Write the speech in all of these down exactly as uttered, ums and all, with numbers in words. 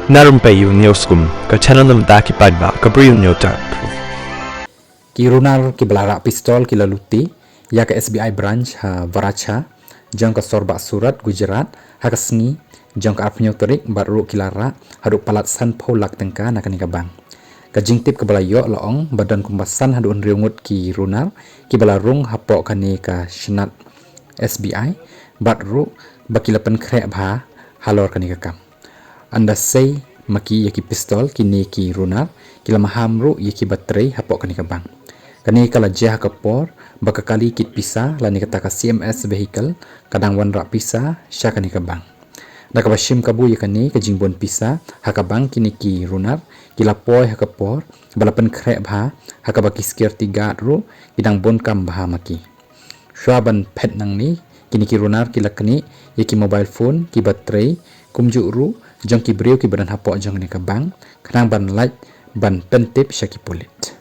Na Rympei Ïew News Kum, ka channel na bynta ki paidbah ka Bri U Hynñiewtrep. Ki runar kiba la rah pistol ki la luti ïa ka S B I branch ha Varacha jong ka sor bah Surat, Gujarat, ha ka sngi jong ka arphew hynñiew tarik, bad ruh ki la rah haduh palat sanphew lak tyngka na kane ka bank. Ka jingtip kaba la ïoh la ong ba don kumba san haduh hynriew ngut ki runar kiba la rung hapoh kane ka shnat S B I, bad ruh ba ki la pynkhreh bha halor kane ka kam. Ynda sei ma ki ïa ki pistol, kine ki runar ki la maham ruh ïa kiba trei hapoh kane ka bank. Kane ka la jia ha ka por ba ka kali kit pisa lane kata ka C M S vehicle ka dang wanrah pisa sha kane ka bank. Da kaba shim kabu ïa kane ka jingbun pisa ha ka bank, kine ki runar ki la poi ha ka por ba la pynkhreh bha, ha kaba ki security guard ruh ki dang bun kam bha ma ki. Shuwa ban phet nangne, kine ki runar ki la knieh ïa ki mobile phone kiba trei, kumjuh ruh jong ki briew kiba don hapoh jong kane ka bank, khnang ban lait ban pyntip sha ki pulit.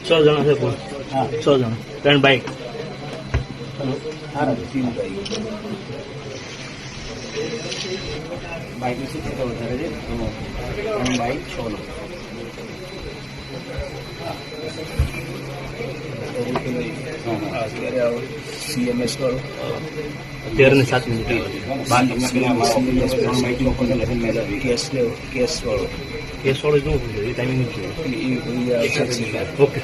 Sor jana se pun. Sor jana. Turn bike. Bike में से कितना होता है? Turn bike solo. C M S करो. तेरह ने सात मिनट. बात C M S करो, bike को कर लेते हैं, cash ले, cash करो. Cash करो, जो ये timing नहीं है. ये, ये, ये, OK.